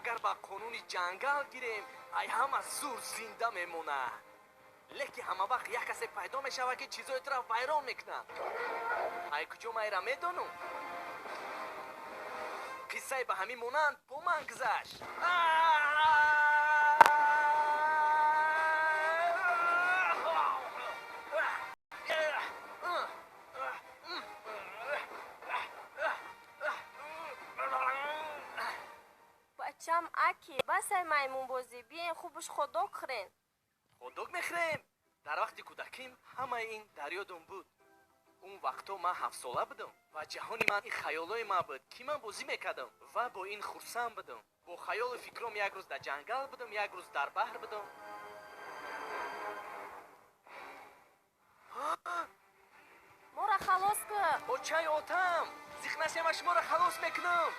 Агар ба қонуни ҷангал гирем, ай ҳама зур зинда мемонад. Лекин ҳама вақт як касе пайдо мешавад, ки чизои туро вайрон мекунад. Ай куҷо ман инра медонам? Қиссае ба ҳамин монанд бо ман гузашт. Бачам аки, басай маймунбозӣ, биен хубуш хот-дог хӯрен. Хот-дог мехӯрем? Дар вақти кӯдаким ҳамаи ин дар ёдам буд. Он вақтҳо ман ҳафтсола будам ва ҷаҳони ман ин хаёлои ман буд, ки ман бозӣ мекардам ва бо ин хурсанд будам. Бо хаёлу фикром як рӯз дар ҷангал будам, як рӯз дар баҳр будам. Моро халос кун. Очаи отам, зиқ нашема, шуморо халос мекунам.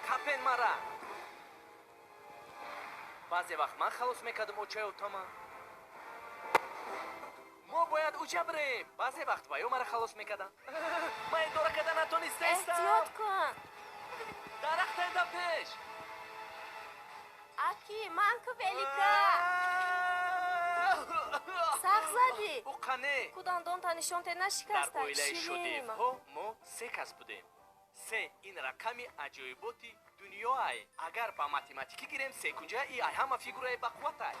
Капен мара. Баъзе вақт ман халос мекардам очаи отама. Мо бояд уҷа бирем. Баъзе вақт ваё мара халос мекардам. Ман идора карда натонистаистам. Эҳтиёт кун. Дарахте да пеш. Аки, ман ку велика. Сахт задӣ. Ӯ қане. Ку дандонта нишонте нашикаста. Дар оилаи Ширин. Шодиевҳо мо се кас будем. Се ин рақами аҷоиботи дунёай. Агар ба математикӣ гирем, секунҷа и ай ҳама фигураи бақувватай.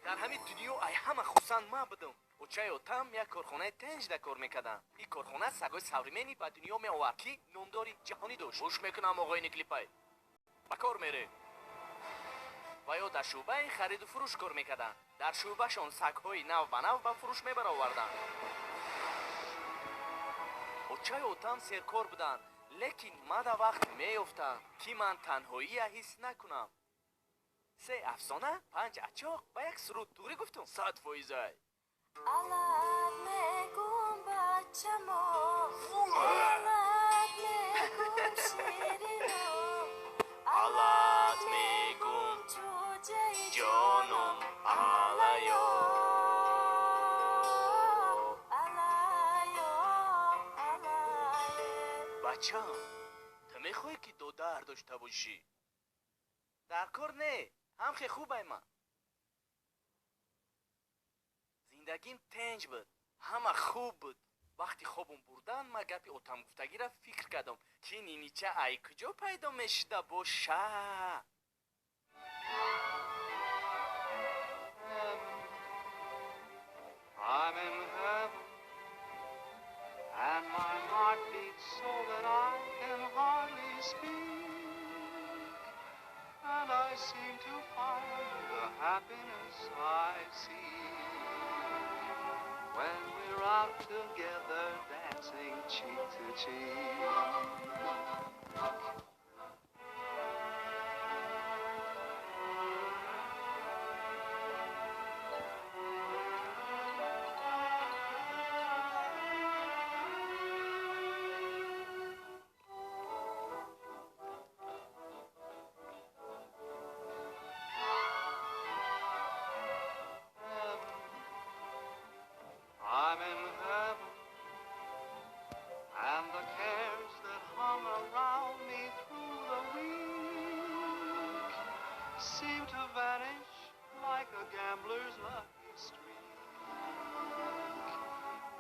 Дар ҳамин дунё ай ҳама хурсанд ман будам. Очаи отам як корхонаи тенҷда кор мекарданд. Ин корхона сагои современӣ ба дунё меовард, ки номдори ҷаҳонӣ дошт. Гӯш мекунам, оғои Никлипай. Ба кор мерем. Ва ё дар шӯъбаи хариду фурӯш кор мекарданд. Дар шӯъбашон сагҳои нав ба нав ба фурӯш мебароварданд. Очаи отам серкор буданд, лекин мада вақт меёфтанд, ки ман танҳоия ҳис накунам. Се афсона, панҷ ачоқ ва як суруд. Туғрӣ гуфтум? 100%. Алат мегум, бачамо, алат мегум, ширино, Алат мегум, чӯҷаи ҷоном, алайо. Алайо, алайо. Бачам, ту мехоҳӣ, ки додар дошта бошӣ? Дар кор не, ҳам хе хубай ман. Зиндагим тенҷ буд, ҳама хуб буд. Вақти хобум бурдан, ман гапи отамгуфтагиро фикр кардам, ки нинича ай куҷо пайдо мешуда боша. I'm in heaven, and my heart beats so that I can hardly speak, and I seem to find the happiness I seek when we're out together dancing cheek to cheek. Heaven. I'm in heaven, and the cares that hung around me through the week seem to vanish like a gambler's lucky streak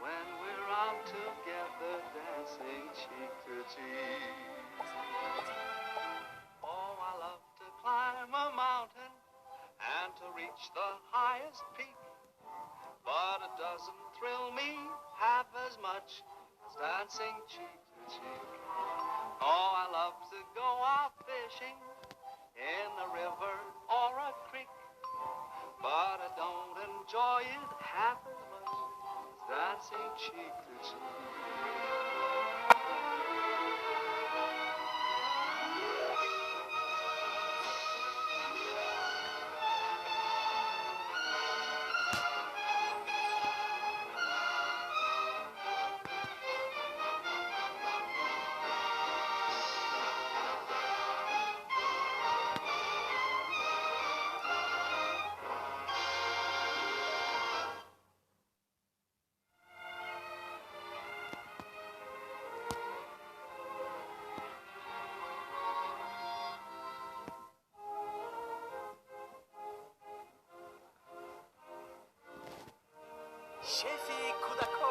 when we're out together dancing cheek to cheek. Oh, I love to climb a mountain and to reach the highest peak. But it doesn't thrill me half as much as dancing cheek to cheek. Oh, I love to go out fishing in a river or a creek. But I don't enjoy it half as much as dancing cheek to cheek. Шефи кӯдакон.